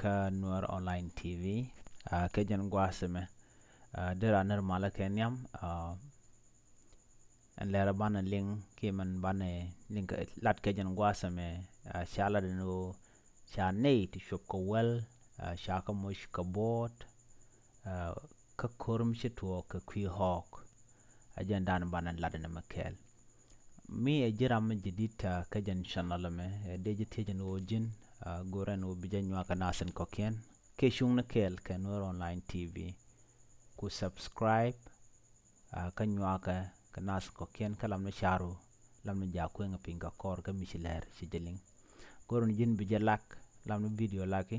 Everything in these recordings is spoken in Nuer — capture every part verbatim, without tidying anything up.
kä Nuer Online T V. Kä jɛn gua̱a̱th ɛmɛ, dee raan nɛr malä kɛ nhiam. Ɛn lɛr banɛ liŋ kiɛ mɛn banɛ liŋ kɛ lat kɛ jɛn gua̱a̱th ɛmɛ. Ca lat ɛn ɣöö ca nɛy ti cuɔp kɛ wäl, ca kɛ moc kɛ buɔ̱ɔ̱t, kä ko̱r mi ci tuɔɔk kɛ kui̱ ɣɔ̱ɔ̱k. Ɛ jɛn dan banɛ lat ɛn ɛmɛ kɛɛl. Mi ɛ ji̱ ram mi ji̱ di̱t kä jɛn channel ɛmɛ, ɛ dee ji̱ thiec ɛn ɣöö ji̱n, go̱rɛ ɛn ɣöö bi jɛ nyuak kɛ nath in kɔ̱kiɛn kiɛ cuŋni kɛɛl kɛ Nuer Online T V. Ku subscribe kä nyuakɛ kɛ nath in kɔ̱kiɛn kä lam ni ca̱ru, lam ni jakueŋ piny kɛ kɔr kä mi ci lɛr ci jɛ liŋ. Go̱rɛ ni ji̱n bi jɛ lak lam ni video laki,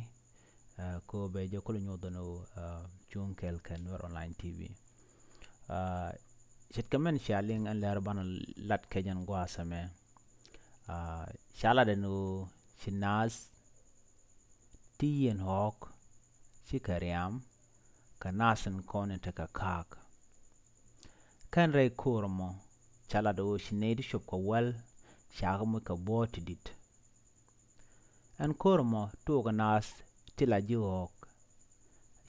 ko bɛ jɛ kul nyuɔth ɛn ɣöö cuŋ kɛɛl kɛ Nuer Online T V. Ce̱tkɛ mɛn cia liŋ ɛn lɛr banɛ lat kɛ jɛn gua̱a̱th ɛmɛ. Ca lat ɛn ɣöö ci nath ti yiɛn ɣɔ̱ɔ̱k cikɛ riam kɛ nath in kɔn in tekɛ ka̱a̱k. Kɛn rɛy ko̱r ɛmɔ ca lat ɣöö ci nɛy ti cuɔp kɛ wäl ca kɛ moc kɛ buɔ̱ɔ̱t ti di̱t. Ɛn ko̱r ɛmɔ tuɔɔk kɛ nath ti la ji̱ ɣɔ̱ɔ̱k,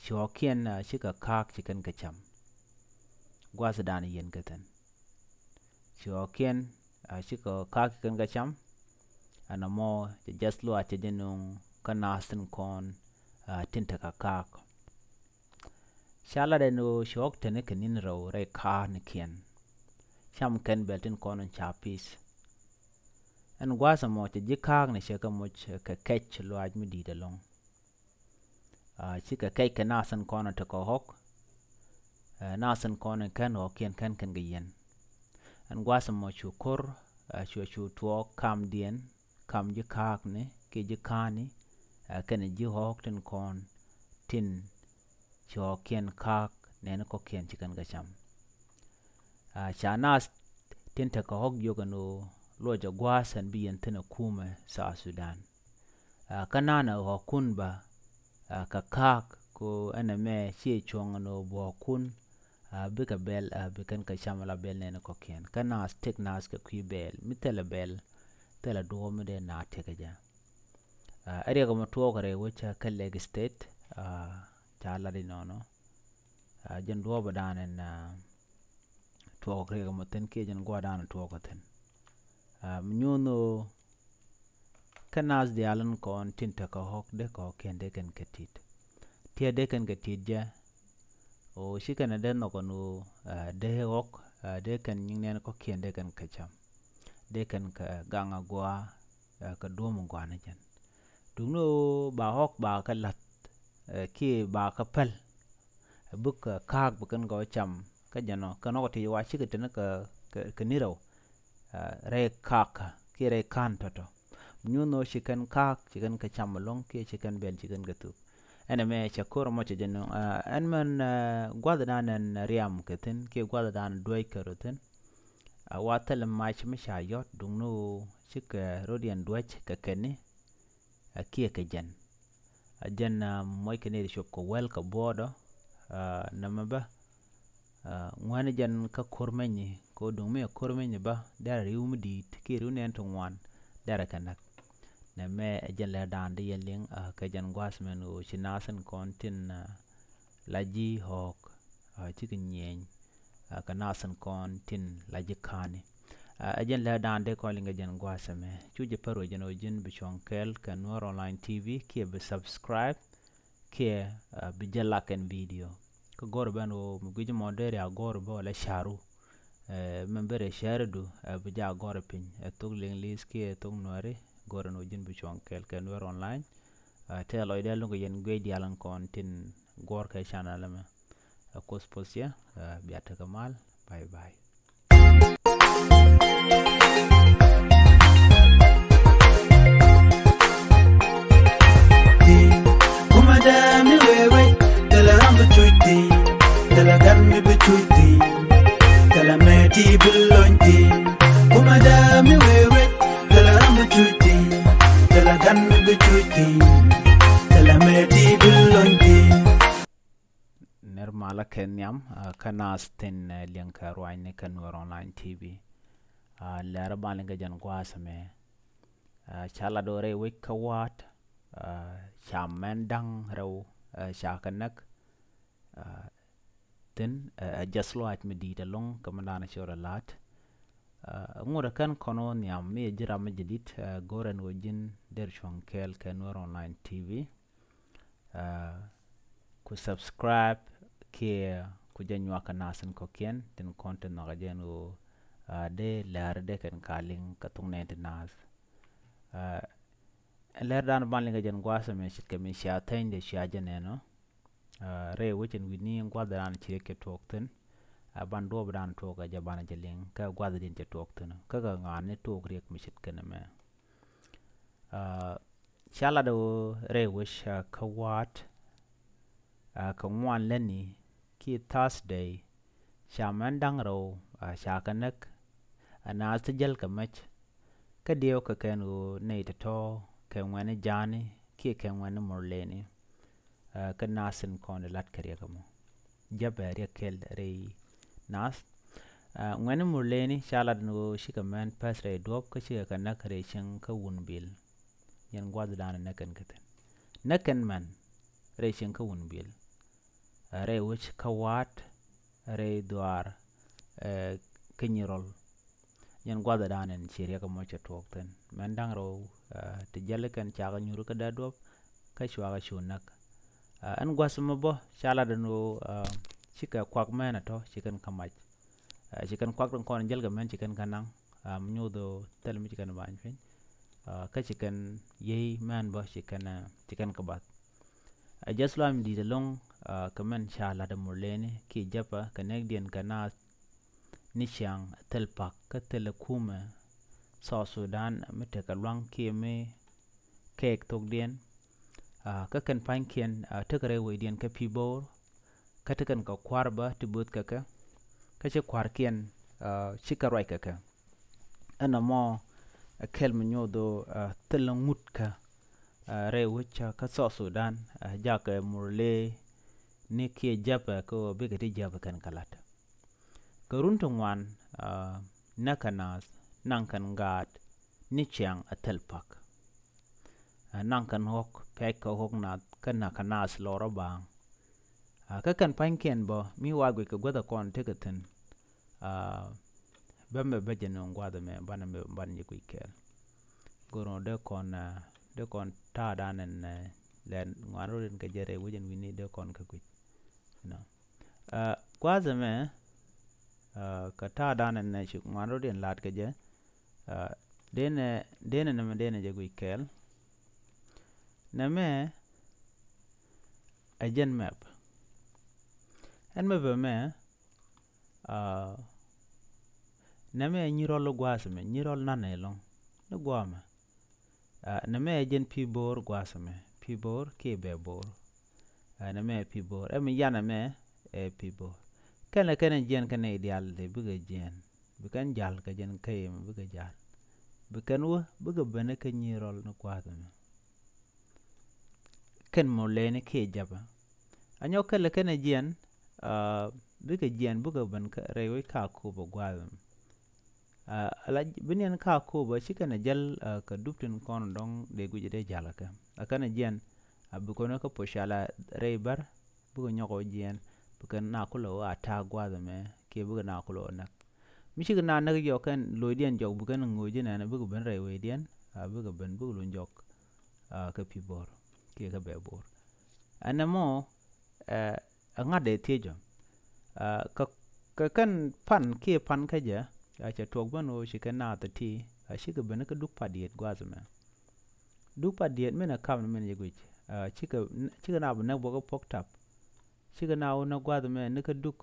ci ɣɔ̱ɔ̱kiɛn cikɛ ka̱a̱k ci kɛn kɛ cam. Gua̱thdan yiɛn kɛ thi̱n. Ci ɣɔ̱ɔ̱kiɛn cikɛ ka̱a̱k ci kɛn kɛ cam. Ɛn ɛmɔ cɛ jɛth luaac cɛ jɛ nöŋ kä nath tin kɔn tin tekɛ ka̱a̱k. Ca lat ɛn ɣöö ci ɣɔ̱ɔ̱k teni kɛ ni̱n rɛw rɛy ka̱a̱knikiɛn. Cam kɛn bɛl tin kɔn in ca pi̱th. Ɛn gua̱a̱th ɛmɔ cɛ ji̱ ka̱a̱kni cɛ kɛ moc kɛ kɛc luaac mi di̱i̱t ɛlɔ̱ŋ. Cikɛ kɛc kɛ nath in kɔn in tekɛ ɣɔ̱k. Nath in kɔn in kɛn ɣɔ̱kiɛn kɛn kɛn kɛ yiɛn. Ɛn gua̱a̱th ɛmɔ cu ko̱r, cu cu tuɔɔk kamdiɛn, kam ji̱ ka̱a̱kni kiɛ ji̱ ka̱a̱kni, kɛn ji̱ ɣɔ̱k tin kɔn tin ci ɣɔ̱kiɛn ka̱a̱k nɛɛni kɔ̱kiɛn ci kɛn kɛ cam. Ca nath tin tekɛ ɣɔ̱k jiök ɛn ɣöö luɔcɛ gua̱a̱th ɛn bi yɛn thi̱n ɛ kumɛ South Sudan. Kä nanɛ ɣɔ̱kun bä kɛ ka̱a̱k ko ɛn ɛmɛ ciɛ cuɔ̱ŋ ɛn ɣöö bi ɣɔ̱kun bikɛ bɛl bi kɛn kɛ cam la bɛl nɛɛni kɔ̱kiɛn. Kä nath tëk nath kɛ kui̱ bɛl mi thilɛ bɛl, thilɛ duɔ̱ɔ̱p mi dee nath tëk kɛ jɛ. Ɛ riɛk ɛmɔ tuɔɔk rɛy wec kä Lake State. Ca lat inɔnɔ. Jɛn duɔ̱ɔ̱pdan ɛn tuɔɔk riɛk ɛmɔ thi̱n kiɛ jɛn gua̱dan tuɔɔk thi̱n. Mi nyuuth ni ɣöö kä nath diaal in kɔn tin tekɛ ɣɔ̱k dee kɔ̱kiɛn dee kɛn kɛ ti̱t. Tiɛt dee kɛn kɛ ti̱t jɛ. Ɣöö ci kɛn ɛ dee nhɔk ɛn ɣöö dee ɣɔ̱k dee kɛn nyiŋ nɛɛni kɔ̱kiɛn dee kɛn kɛ cam. Dee kɛn kɛ gaŋ a gua̱a̱ kɛ duɔ̱ɔ̱m in gua̱a̱ ni jɛn. Duŋni ɣöö ba ɣɔ̱k ba kɛ la̱th kiɛ ba kɛ päl. Buk ka̱a̱k bi kɛn kɛ cam kä jɛn ɔ kɛn ɣɔ̱k ti wa cikɛ teni kɛ ni rɛw. Rɛy ka̱a̱k kiɛ rɛy ka̱n tɔ̱tɔ̱. Nyuuth ni ɣöö ci kɛn ka̱a̱k ci kɛn kɛ cam ɛlɔ̱ŋ kiɛ ci kɛn bɛl ci kɛn kɛ thuk. Ɛn ɛmɛ cɛ ko̱r ɛmɔ cɛ jɛ nöŋ ɛn mɛn gua̱thdan ɛn riam kɛ thi̱n kiɛ gua̱thdan duäc kɛ rɔ thi̱n. A wa thilɛ mac mi ca yɔ̱t duŋni ɣöö cikɛ rɔ̱diɛn duäc kɛ kɛn ni. A kiɛ kɛ jɛn a jɛn muɔc kɛ ni ri cop kɛ wäl kɛ buɔɔdɔ. Nɛmɛ bä ŋuäni jɛn kä ko̱r mɛnyi kɛ duŋ mi a ko̱r mɛnyi bä derɛ riw mi di̱i̱t kiɛ riw nɛn ti ŋuan derɛ kɛ näk. Nɛmɛ ɛ jɛn lɛ da̱a̱n di yɛ liŋ kɛ jɛn gua̱a̱th mɛn ɣöö ci nath in kɔn tin la ji̱ ɣɔ̱ɔ̱k cikɛ nyieny kɛ nath in kɔn tin la ji̱ ka̱a̱ni. Ɛ jɛn lɛ da̱a̱n dee kɔn liŋ kɛ jɛn gua̱a̱th ɛmɛ cu jɛ pär wec jɛn ɣöö ji̱n bi cuɔ̱ŋ kɛɛl kɛ Nuer Online T V kiɛ bi subscribe kiɛ bi jɛ lak ɛn video. Kä gɔr ben ɣöö mi guic mɔ dee ria gɔr bä wala ca̱ru. Mɛn ben rɛ share du bi jɛ a gɔr piny ɛ thok liŋ li̱th kiɛ thok nuɛri gɔr ɛn ɣöö ji̱n bi cuɔ̱ŋ kɛɛl kɛ Nuer Online. Tɛth lɔcdɛ lo̱ŋ kɛ yɛn guic diaal in kɔn tin guɔ̱ɔ̱r kɛ channel ɛmɛ. Ɛ Kuoth puɔth yɛ bia tekɛ mal. Bye bye. Kuma dee mi wee wec thilɛ ram bi cuc thi̱n. Thilɛ gan mi bi cuc thi̱n. Thilɛ mɛ ti bi lony thi̱n. Kuma dee mi wee wec thilɛ ram bi cuc thi̱n. Thilɛ gan mi bi cuc thi̱n. Thilɛ mɛ ti bi lony thi̱n. Nɛr malä kɛ nhiam kä nath tin liɛŋ kɛ ruacni kɛ Nuer Online T V. Lɛr ban liŋ kɛ jɛn gua̱a̱th ɛmɛ. Ca lat ɣöö rɛy wec kä wa̱a̱t Aa, ca mɛn da̱ŋ rɛw, aa, ca kɛ näk. Aa, thi̱n, aa, ɛ jɛth lɔaac mi di̱i̱t ɛlɔ̱ŋ kɛ mi da̱a̱n cɛ rɔ la̱t. Aa, ŋot ɛ kɛn kɔn wä nhiam mi ɛ ji̱ ram mi jɛ di̱t, aa, go̱rɛ ni wä ji̱n der cuɔ̱ŋ kɛɛl kɛ Nuer Online T V. Aa, ku subscribe kiɛ ku jɛ nyuak kɛ nath in kɔ̱kiɛn tin kɔn ti nhɔk ɛ jɛn ɣöö, aa, dee lɛr dee kɛn ka liŋ kɛ thok nɛɛni ti nath. Aa, lɛr dan ban liŋ kɛ jɛn gua̱a̱th ɛmɛ ce̱tkɛ mi cia thɛny dee cia jɛ nɛn ɔ. Aa, rɛy wec in wi̱ni gua̱a̱th dan ci riɛk cɛ tuɔɔk thi̱n. Aa, ban duɔɔp dan tuɔɔk ɛ jɛ ban jɛ liŋ kɛ gua̱a̱th din cɛ tuɔɔk thi̱n ɔ. Kä kɛ ŋa̱a̱n ni tuɔɔk riɛk mi ce̱tkɛ nɛmɛ. Aa, ca lat ɣöö rɛy wec, aa, kä wa̱a̱t, aa, kä ŋuan lätni kiɛ Thursday, ca mɛn da̱ŋ rɛw, aa, ca kɛ näk, aa, naath ti jäl kɛ mɛc. Kä diɛw kɛ kɛn ɣöö nɛy tɔ̱tɔ̱ kɛ ŋuɛ̈ni ja̱a̱ni kiɛ kɛ ŋuɛ̈ni murleni. Aa, kä nath in kɔn di lat kɛ riɛk ɛmɔ. Jɛpɛ riɛk kɛl rɛy nath. Aa, ŋuɛ̈ni murleni ca lat ni ɣöö cikɛ mɛn päth rɛy duɔ̱p kä cikɛ kɛ näk rɛy cieŋ kä wun bil. Yɛn gua̱th dan näk kɛn kä thi̱n. Näk kɛn mɛn rɛy cieŋ kä wun bil. Aa, rɛy wec kä wa̱a̱t, rɛy dhuaar, aa, kä nyirɔl. Yɛn gua̱th dan in ci riɛk ɛmɔ cɛ tuɔɔk thi̱n. Mɛn da̱ŋ rɛw, aa, ti jäl kɛn cakɛ nyuur kä dee duɔ̱p, kä cuakɛ cu näk. Aa, ɛn gua̱th ɛmɔ bä, ca lat ɛn ɣöö, aa, cikɛ kuak mɛn ɛ tɔ̱, ci kɛn kä mac. Aa, ci kɛn kuak tin kɔn jäl kɛ mɛn ci kɛn kä naŋ. Aa, mi nyoth ɣöö thil mi ci kɛn ba̱ny piny. Aa, kä ci kɛn yiey mɛn bä ci kɛn, aa, ci kɛn kä bath. Aa, jɛth lɔaac mi di̱i̱t ɛlɔ̱ŋ, aa, kɛ mɛn ca lat ɛ murleni kiɛ jɛpɛ kɛ näkdiɛn kɛ naath ni ciaŋ thil pak kä thil ɛ kumɛ South Sudan mi tekɛ lua̱ŋ kiɛ mi kɛɛk thokdiɛn. Aa, kä kɛn pa̱nykiɛn, aa, tekɛ rɛy wecdiɛn kä Pibor. Kä tekɛn kɛ kua̱r bä ti böth kɛ kɛ. Kä ci kua̱rkiɛn, aa, cikɛ ruac kɛ kɛ. Ɛn ɛmɔ ɛ kɛl mi nyoth ɣöö, aa, thil ŋut kä, aa, rɛy wec kä South Sudan, aa, jakɛ murleni kiɛ jɛpɛ kä ɣöö bikɛ ti jɛpɛ kɛn kɛ la̱t. Kɛ run ti ŋuan, aa, näkɛ naath, naŋ kɛn gaat ni ciaŋ ɛ thil pak. Aa, naŋ kɛn ɣɔ̱k, pɛc kɛ ɣɔ̱k naath, kä näkɛ naath lɔrä baaŋ. Aa, kä kɛn pa̱nykiɛn bä, mi wa guic kɛ guäth ɛ kɔn tekɛ thi̱n. Aa, bä mɛ bä jɛ nööŋ gua̱a̱th ɛmɛ, banɛ mɛ, banɛ jɛ guic kɛɛl. Go̱r ɣöö dee kɔn, aa, dee kɔn ta̱a̱ dan ɛn, aa, lɛn ŋuan rot in kɛ jɛ rɛy wec ɛn wi̱ni dee kɔn kɛ guic. You know. Aa, gua̱a̱th ɛmɛ, aa, kɛ ta̱a̱ dan ɛn ci ŋuan rot in la̱t kɛ jɛ. Aa, denɛ, denɛ nɛmɛ denɛ jɛ guic kɛɛl. Nɛmɛ ɛ jɛn mɛp. Ɛn mɛp ɛmɛ, aa, nɛmɛ ɛ nyirɔl gua̱a̱th ɛmɛ, nyirɔl nanɛ ɛlɔ̱ŋ. Ni gua̱a̱mɛ. Aa, nɛmɛ ɛ jɛn Pibor gua̱a̱th ɛmɛ. Pibor kiɛ Bɛbor. Aa, nɛmɛ ɛ Pibor. Ɛ mi yan ɛmɛ ɛ Pibor. Kɛnɛ kɛnɛ jiɛn kɛnɛ i̱ diaal ti bikɛ jiɛn. Bi kɛn jal kɛ jɛn kä yem bikɛ jal. Bi kɛn wä bikɛ ben kä nyirɔl ni gua̱a̱th ɛmɛ. Kɛn murleni kiɛ jɛpɛ. Anyɔk kɛlɛ kɛnɛ jiɛn, aa, bikɛ jiɛn bikɛ ben kä rɛy wec kä Akobo gua̱a̱th ɛmɛ. Aa, ala bi niɛn kä Akobo ci kɛnɛ jäl, aa, kɛ dup tin kɔn dɔ̱ŋ dee guic dee jal kɛ. A kɛnɛ jiɛn, aa, bi kɔn kä puɔ̱c ala rɛy bär, bikɛ nyɔk ɔ jiɛn, bikɛ na kulɛ ɣöö a ta̱a̱ gua̱a̱th ɛmɛ, kiɛ bikɛ na kulɛ ɣöö näk. Mi cikɛ na näk jɔk kɛn lo̱cdiɛn jɔk, bikɛn ŋo̱o̱c inɛn, bikɛ ben rɛy wecdiɛn, aa, bikɛ ben, bikɛ luny jɔk, aa, kä Pibor, kiɛ kä Bɛbor. Ɛn ɛmɔ, aa, ɛ ŋa̱t dee thiec ɔ. Aa, kɛ, kɛ kɛn pan kiɛ pan kä jɛ, aa, cɛ tuɔɔk ben ɣöö ci kɛ naath ɛ ti, aa, cikɛ ben kä duk pat diet gua̱a̱th ɛmɛ. Duk pat diet min ɛ kap ni min jɛ guic. Aa, cikɛ, cikɛ na bi näk bä kä puɔ̱k tap. Cikɛ na wä näk gua̱a̱th ɛmɛ ni kä duk.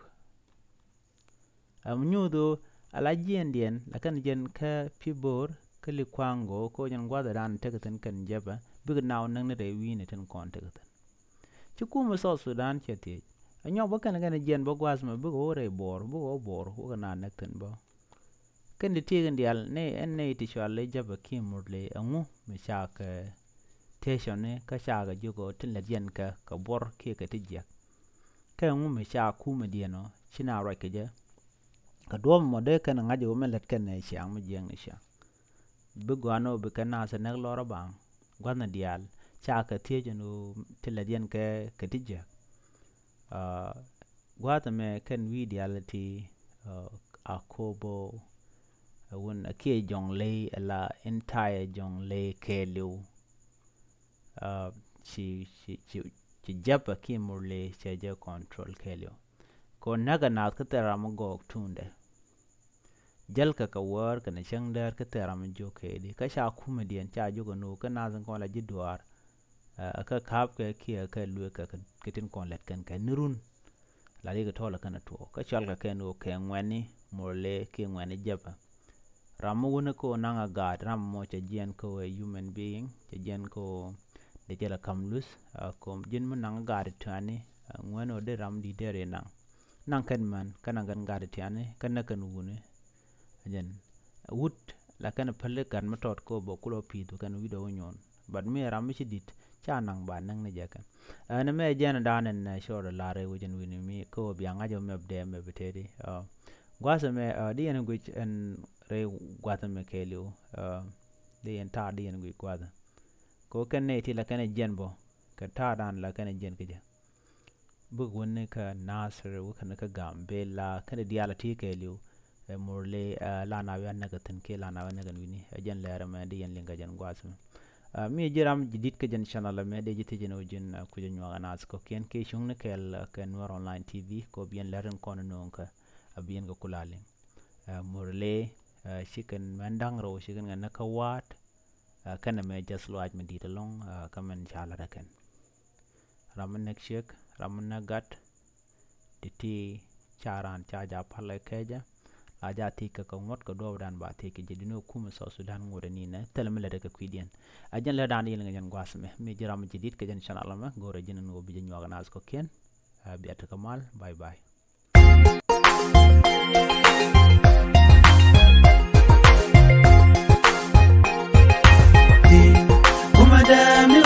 Aa, mi nyuuth ɣöö ala jiɛndiɛn, la kɛn jiɛn kä Pibor, kä Likwaŋgo, kä jɛn gua̱a̱th ɛ dan tekɛ thi̱n kɛn jɛpɛ, bikɛ na wä näk ni rɛy wi̱i̱ni tin kɔn tekɛ thi̱n. Ci kumɛ South Sudan cɛ thiec. Ɛ nyɔk bä kɛn kɛn jiɛn bä gua̱a̱th mɛ bikɛ wä rɛy Bor, bikɛ wä Bor, wä kɛ na näk thi̱n bä. Kɛn di tiek in diaal ni ɛn ni ti cual i̱ jɛpɛ kiɛ murle ɛŋu mi cakɛ tiecɔni kä cakɛ jiök ɔ tin lät yɛn kɛ kɛ buɔr kiɛ kɛ ti jiɛk. Kɛ ɛŋu mi ca kumɛ diɛn ɔ ci na ruac kɛ jɛ. Kɛ duɔ̱ɔ̱p mɔ dee kɛn ŋa̱c ɛ wä mi lät kɛn ɛ ciaŋ mi jiɛk ni ciaŋ. Bi gɔaa ni ɣöö bi kɛn naath ɛ näk lɔr ɛ baŋ gua̱thni diaal. Ca kɛ thiec ɛn ɣöö ti lät yɛn kɛ kɛ ti jiäk. Aa, gua̱a̱th ɛmɛ kɛn wi̱i̱ diaal ti, aa, Akobo, aa, wun a kiɛ Jonglei, ala entire Jonglei kɛɛliw. Aa, ci, ci, ci, ci jɛpɛ kiɛ Murle cɛ jɛ control kɛɛliw. Kɛ ɣöö näkɛ naath kä thil ram mi gɔɔk tuundɛ. Jäl kɛ kɛ wäär kɛnɛ cäŋ däär kä thil ram mi jiök kɛ di. Kä ca kumɛ diɛn ca jiök ɛn ɣöö kä naath in kɔn la ji̱ duaar. Ɛ, kä ka̱a̱pkɛ kiɛ kä lueekä kɛ, kɛ tin kɔn lät kɛn kɛ ni run. La ri kɛ tɔl kɛn a tuɔɔk. Kä cɔal kɛ kɛn ɣöö kɛ ŋuɛ̈ni Murle kiɛ ŋuɛ̈ni jɛpɛ. Ram mi wuni kä ɣöö naŋ a gaat, ram mɔ cɛ jiɛn kä ɣöö ɛ human being, cɛ jiɛn kä ɣöö dee jɛ la ka̱m luth, ɛ, kɛ ɣöö ji̱n mi naŋ a gaat tiani, ɛ, ŋuɛ̈ni ɣöö dee ram di̱t dee ri naŋ. Naŋ kɛn män, kä naŋ kɛn gaat tiani, kä näk kɛn wuni. Ɛ jɛn wut la kɛn päli gat mi tɔt kɛ ɣöö bɛ kulɛ pi̱i̱th kɛn wi̱cdɛ wä nyuɔn. But mi ram mi ci di̱t ca naŋ ba näk ni jɛ kɛn. Ɛn mɛ jɛn dan ɛn, ɛ, cɔɔr lar rɛy wec ɛn wi̱ni mi kä ɣöö bia ŋa̱c ɛ mɛp dee mɛp tëëdi. Ɛ, gua̱a̱th ɛmɛ, ɛ, di yɛn guic ɛn rɛy gua̱a̱th ɛmɛ kɛɛliw. Ɛ, di yɛn ta̱a̱ di yɛn guic gua̱a̱th ɛ. Kɛ ɣöö kɛn nɛy ti la kɛn ɛ jiɛn bä kɛ ta̱a̱ dan la kɛn ɛ jiɛn kä jɛ. Buk wuni kä Nasir, wuk kɛn kä Gambela, kɛn diaal a ti kɛɛliw. Ɛ, Murle, ɛ, la na wi̱i̱ a näk a thi̱n kiɛ la na wi̱i̱ a näk a wi̱ni. Ɛ jɛn lɛr ɛmɛ di yɛn liŋ kɛ jɛn gua̱a̱th ɛmɛ. Ɛ, mi ji̱ ram jadid kä jɛn channel ɛmɛ di ji̱ thiec ɛn ɣöö ji̱n, ɛ, kucä nyuak a naath kɔ̱kiɛn kiɛ cuŋni kɛɛl, ɛ, kɛ Nuer Online T V kɛ ɣöö bi yɛn lɛr in kɔn in nööŋ kä, ɛ, bi yɛn kɛ kula liŋ. Ɛ, Murle, ɛ, ci kɛn mɛn da̱ŋ rɛw ci kɛn kɛ näk kä wa̱a̱t. Ɛ, kɛn ɛmɛ just luaac mi di̱i̱t ɛlɔ̱ŋ, ɛ, kä mɛn ca la̱t ɛ kɛn. Ram mi näk ciek, ram mi näk gat, ti ti ca raan ca ja pal ɛ kɛcä, la ja thiec kɛ kɛ ŋuɔ̱t kɛ duɔɔpdan ba thiec kɛ jɛ duni kum South Sudan ŋuɔ̱t ɛ ninɛ, thilɛ mi lät ɛ kɛ kui̱diɛn. Ɛ jɛn lät dan di yɛn liŋ kɛ jɛn gua̱a̱th ɛmɛ, mi ji̱ ram mi jadid kɛ jɛn channel ɛmɛ, go̱o̱rɛ ji̱n ɛn ɣöö bi jɛ nyuak naath kɔ̱kiɛn. Ɛ, bia tekɛ mal, bye bye. Kuma dee mi